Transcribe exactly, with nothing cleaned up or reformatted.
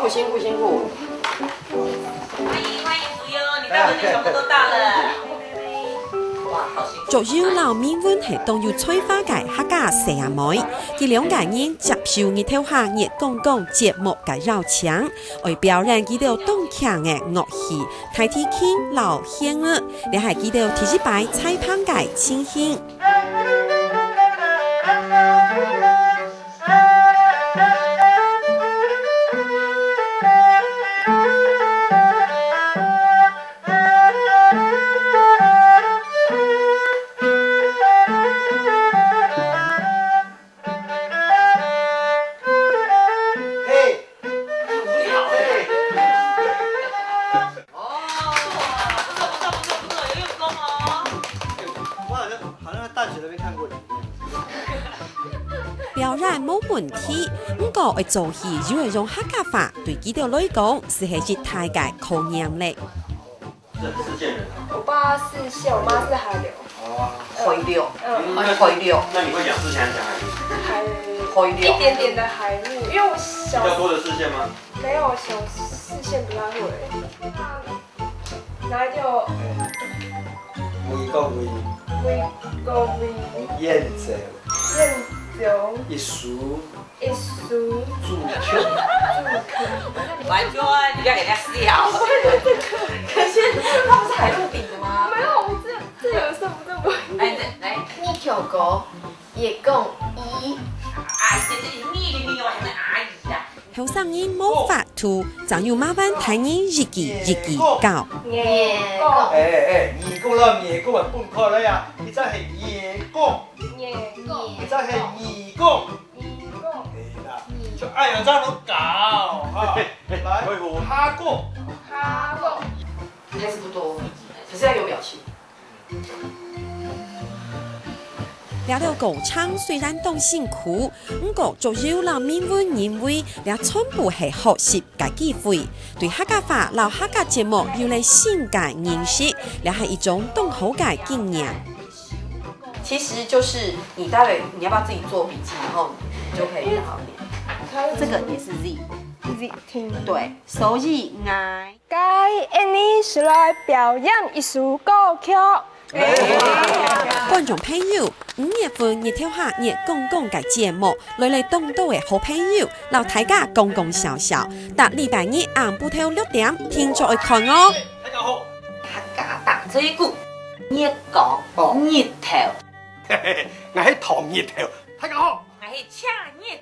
辛苦辛苦。欢迎欢迎竹优，你大哥的小朋友到了。哇，好辛苦。竹优摎明文係當有才華个客家細阿妹，佢兩個人接受日頭下月光光節目个邀請，愛表演佢兜當慶个樂器，大提琴摎弦樂，這係佢兜第一擺在棚个情形。 哦，不错不错不错不错，有用功哦。我好像好像在大学那边看过你的样子。表演無問題，毋過愛做戲又愛用客家話，對佢兜來講，斯係一大个考驗咧。是四縣人啊？我爸四縣，我媽是海陸。哦，海陸，嗯，海陸。那你會講四縣還是講海陸？海陸。一點點的海陸，因為我小比較多的四縣嗎？沒有，小四縣不太會。那 哪一條？魏國魏。魏國魏。燕州。燕州。一樹。一樹。朱雀。朱雀。完全，你不要給人家笑。可是他不是海陆底的嗎？沒有，我這這有什麼都不會。來，來，來。二條歌，月光一。哎，這是你的，你有什麼阿姨啊？ 後生人無法度，正有麻煩大人一句一句教。月光。哎，哎，月光啦，月光啊，分開來啊，一隻係月光，月光。一隻係耳光。耳光。係啦，就愛有這樣搞，哈。來，下光。下光。台詞不多，可是要有表情。 這條歌唱雖然當辛苦，毋過竹優摎明文認為，這全部係學習个機會，對客家話摎客家節目有了新个認識，這係一種當好个經驗。其實就是你待會你要不要自己做筆記，然後你就可以好一點。這個也是Z。Z聽。對，所以𠊎 該𫣆俚就來表演一首歌曲。觀眾朋友，五月份日頭下月光光个節目，來了當多个好朋友，摎大家講講笑笑。逐禮拜日暗晡頭六點，定著愛看哦。大家好，客家打嘴鼓，月光，哦。日頭。嘿嘿，𠊎係唐日頭。大家好，𠊎係赤日